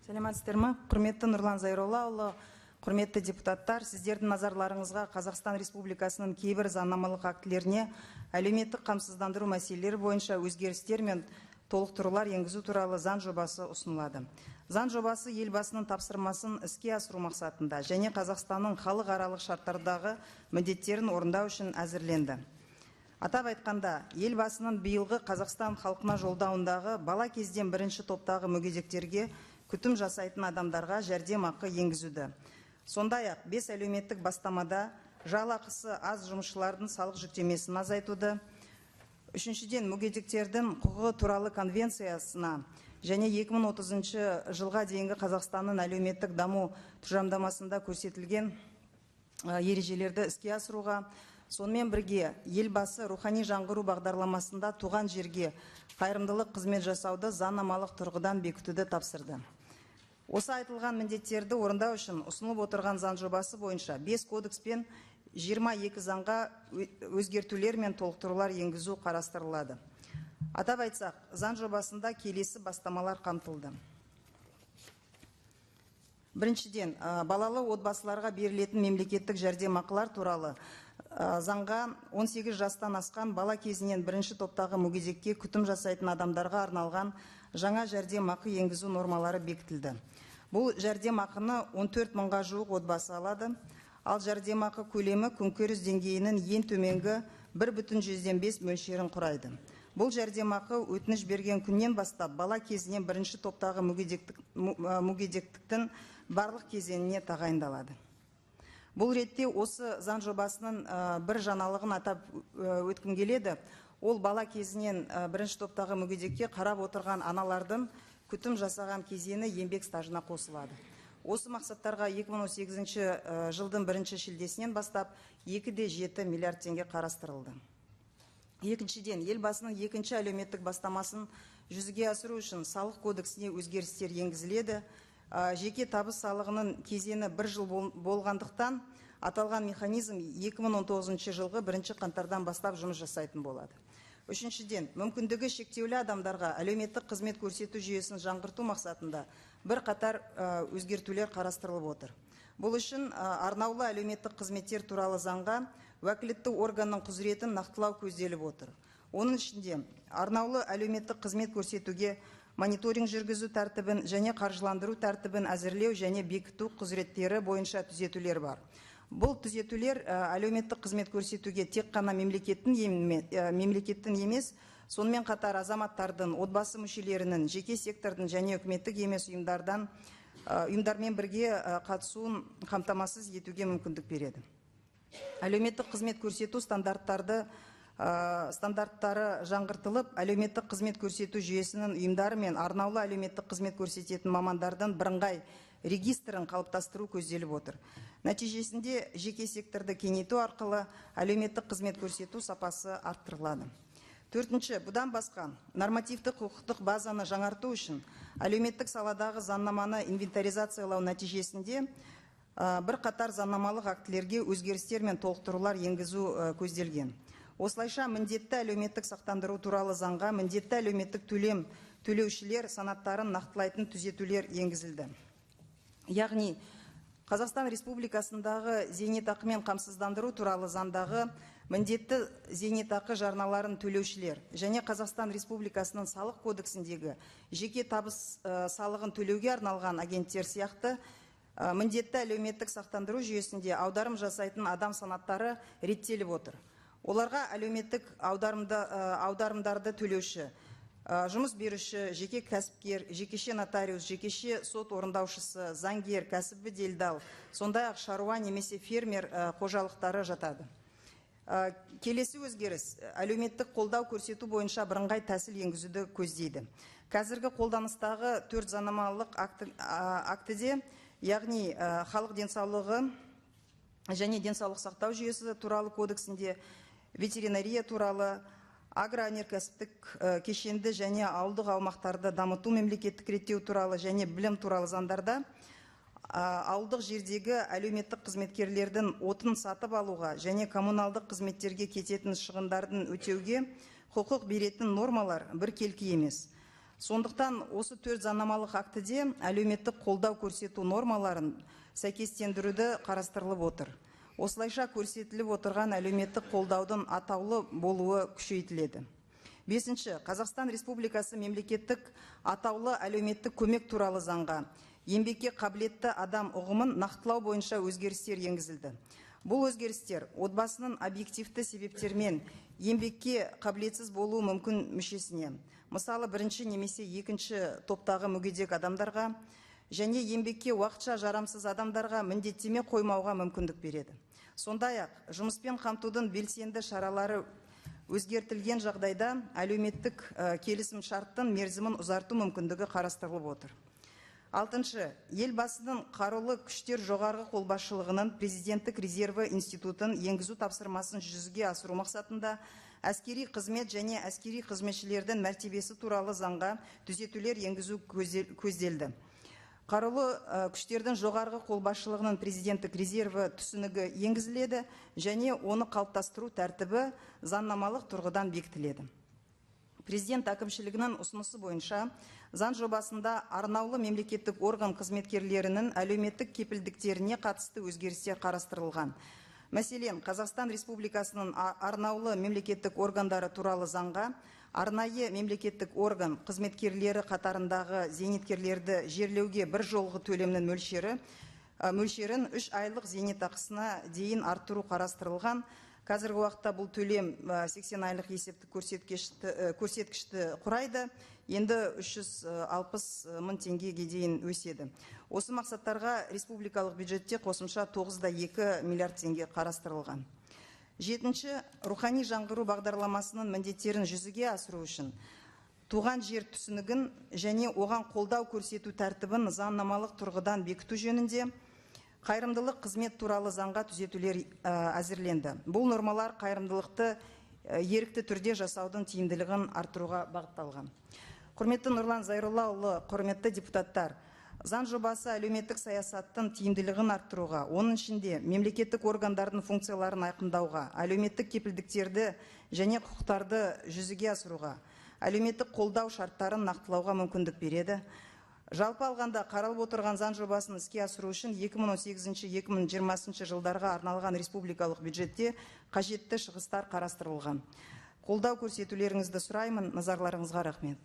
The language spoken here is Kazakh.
Саламатсыздар ма? Құрметті Нұрлан Зайроллаұлы, құрметті депутаттар, сіздердің назарларыңызға Қазақстан Республикасының кейбір заңнамалық актілеріне әлеуметтік қамсыздандыру мәселелері бойынша өзгерістер мен толықтырулар енгізу туралы заң жобасы ұсынылады. Заң жобасы Елбасының тапсырмасын іске асыру мақсатында және Қазақстанның халықаралық шарттардағы міндеттерін орындау үшін әзірленді. Атап айтқанда, Елбасының биылғы Қазақстан халқына жолдауындағы бала кезден бірінші топтағы мүгедектерге күтім жасайтын адамдарға жәрдемақы енгізуді. Сондай-ақ, 5 әлеуметтік бастамада жалақысы аз жұмысшылардың салық жүктемесін азайтуды, үшіншіден, мүгедектердің құқығы туралы конвенциясына және 2030 жылға дейінгі Қазақстанның әлеуметтік даму тұжырымдамасында көрсетілген ережелерді іске асыруға, сонымен бірге Елбасы рухани жаңғыру бағдарламасында туған жерге қайырымдылық қызмет жасауды заңнамалық тұрғыдан бекітуді тапсырды. Осы айтылған міндеттерді орындау үшін ұсынылып отырған заң жобасы бойынша 5 кодекс пен 22 заңға өзгертулер мен толықтырулар енгізу қарастырылады. Атап айтсақ, заң жобасында келесі бастамалар қамтылды. Біріншіден, балалы отбасыларға берілетін мемлекеттік жәрдемақылар туралы заңға 18 жастан асқан бала кезінен бірінші топтағы мүгедекке күтім жасайтын адамдарға арналған жаңа жәрдемақы енгізу нормалары бекітілді. Бұл жәрдемақыны 14 мыңға жуық отбасы алады, ал жәрдемақы көлемі күнкөріс деңгейінің ең төменгі 1,5 мөлшерін құрайды. Бұл жәрдемақы өтініш берген күннен бастап бала кезінен бірінші топтағы мүгедектіктің барлық кезеңіне тағайындалады. Бұл ретте осы заң жобасының бір жаңалығын атап өткім келеді. Ол бала кезінен бірінші топтағы мүгедекке қарап отырған аналардың күтім жасаған кезеңі еңбек стажына қосылады. Осы мақсаттарға 2018 жылдың бірінші шілдесінен бастап 2,7 миллиард теңге қарастырылды. Екіншіден, Елбасының екінші әлеуметтік бастамасын жүзеге асыру үшін салық кодексіне өзгерістер енгізіледі. Жеке табыс салығының кезеңі бір жыл болғандықтан аталған механизм 2019 жылғы бірінші қаңтардан бастап жұмыс жасайтын болады. Үшіншіден, мүмкіндігі шектеулі адамдарға әлеуметтік қызмет көрсету жүйесін жаңғырту мақсатында бірқатар өзгертулер қарастырылып отыр. Бұл үшін арнаулы әлеуметтік қызметтер туралы заңға уәкілетті органның құзыретін нақтылау көзделіп отыр. Оның ішінде арнаулы әлеуметтік қызмет көрсетуге мониторинг жүргізу тәртібін және қаржыландыру тәртібін әзірлеу және бекіту құзыреттері бойынша түзетулер бар. Бұл түзетулер әлеуметтік қызмет көрсетуге тек қана мемлекеттің емес, сонымен қатар азаматтардың, отбасы мүшелерінің, жеке сектордың және үкіметтік емес ұйымдармен бірге қатысуын қамтамасыз етуге мүмкіндік береді. Әлеуметтік қызмет көрсету стандарттары жаңғыртылып, әлеуметтік қызмет көрсету жүйесінің ұйымдары мен арнаулы әлеуметтік қызмет көрсететін мамандардың бірыңғай регистрін қалыптастыру көзделіп отыр. Нәтижесінде жеке секторды кеңейту арқылы әлеуметтік қызмет көрсету сапасы арттырылады. Төртінші, бұдан басқа нормативтік құқықтық базаны жаңарту үшін әлеуметтік саладағы заңнаманы инвентаризациялау нәтижесінде бірқатар заңнамалық актілерге өзгерістер мен толықтырулар енгізу көзделген. Осылайша міндетті әлеуметтік сақтандыру туралы заңға міндетті әлеуметтік төлем төлеушілер санаттарын нақтылайтын түзетулер енгізілді. Яғни Қазақстан Республикасындағы зейнетақымен қамсыздандыру туралы заңдағы міндетті зейнетақы жарналарын төлеушілер және Қазақстан Республикасының салық кодексіндегі жеке табыс салығын төлеуге арналған агенттер сияқты міндетті әлеуметтік сақтандыру жүйесінде аударым жасайтын адам санаттары реттеліп отыр. Оларға әлеуметтік аударымдарды төлеуші, жұмыс беруші, жеке кәсіпкер, жекеше нотариус, жекеше сот орындаушысы, заңгер, кәсіби делдал, сондай-ақ шаруа немесе фермер қожалықтары жатады. Келесі өзгеріс әлеуметтік қолдау көрсету бойынша бірыңғай тәсіл енгізуді көздейді. Қазіргі қолданыстағы 4 заңнамалық актіде, яғни халық денсаулығы және денсаулық сақтау жүйесі туралы кодексінде, ветеринария туралы, агроөнеркәсіптік кешенді және ауылдық аумақтарды дамыту мемлекеттік реттеу туралы және білім туралы заңдарда ауылдық жердегі әлеуметтік қызметкерлердің отын сатып алуға және коммуналдық қызметтерге кететін шығындардың өтеуге құқық беретін нормалар біркелкі емес. Сондықтан осы 4 заңнамалық актіде әлеуметтік қолдау көрсету нормаларын сәйкестендіруді қарастырылып отыр. Осылайша көрсетіліп отырған әлеуметтік қолдаудың атаулы болуы күшейтіледі. Бесінші, Қазақстан Республикасы мемлекеттік атаулы әлеуметтік көмек туралы заңға еңбекке қабілетті адам ұғымын нақтылау бойынша өзгерістер енгізілді. Бұл өзгерістер отбасының объективті себептермен еңбекке қабілетсіз болуы мүмкін мүшесіне, мысалы бірінші немесе екінші топтағы мүгедек адамдарға және еңбекке уақытша жарамсыз адамдарға міндеттеме қоймауға мүмкіндік береді. Сондай-ақ, жұмыспен қамтудың белсенді шаралары өзгертілген жағдайда әлеуметтік келісім шарттың мерзімін ұзарту мүмкіндігі қарастырылып отыр. Алтыншы, елбасының қарулы күштер жоғарғы қолбасшылығының президенттік резерві институтын енгізу тапсырмасын жүзеге асыру мақсатында әскери қызмет және әскери қызметшілердің мәртебесі туралы заңға түзетулер енгізу көзделді. Қарулы күштердің жоғарғы қолбасшылығының президенттік резерві түсінігі енгізіледі және оны қалыптастыру тәртібі заңнамалық тұрғыдан бекітіледі. Президент әкімшілігінің ұсынысы бойынша заң жобасында арнаулы мемлекеттік орган қызметкерлерінің әлеуметтік кепілдіктеріне қатысты өзгерістер қарастырылған. Мәселен, Қазақстан Республикасының арнаулы мемлекеттік органдары туралы заңға арнайы мемлекеттік орган қызметкерлері қатарындағы зейнеткерлерді жерлеуге бір жолғы төлемнің мөлшерін 3 айлық зейнетақысына дейін арттыру қарастырылған. Қазіргі уақытта бұл төлем 80 айлық есептік көрсеткішті құрайды, енді 360 мың теңгеге дейін өседі. Осы мақсаттарға республикалық бюджетте қосымша 9,2 миллиард теңге қарастырылған. Жетінші, рухани жаңғыру бағдарламасының міндеттерін жүзеге асыру үшін туған жер түсінігін және оған қолдау көрсету тәртібін заңнамалық тұрғыдан бекіту жөнінде қайырымдылық қызмет туралы заңға түзетулер әзірленді. Бұл нормалар қайырымдылықты ерікті түрде жасаудың тиімділігін арттыруға бағытталған. Құрметті Нұрлан Зайроллаұлы, құрметті депутаттар, заң жобасы әлеуметтік саясаттың тиімділігін арттыруға, оның ішінде мемлекеттік органдардың функцияларын айқындауға, әлеуметтік кепілдіктерді және құқықтарды жүзеге асыруға, әлеуметтік қолдау шарттарын нақтылауға мүмкіндік береді. Жалпы алғанда қаралып отырған заң жобасын іске асыру үшін 2018-2020 жылдарға арналған республикалық бюджетте қажетті шығыстар қарастырылған. Қолдау көрсетулеріңізді сұраймын. Назарларыңызға рахмет.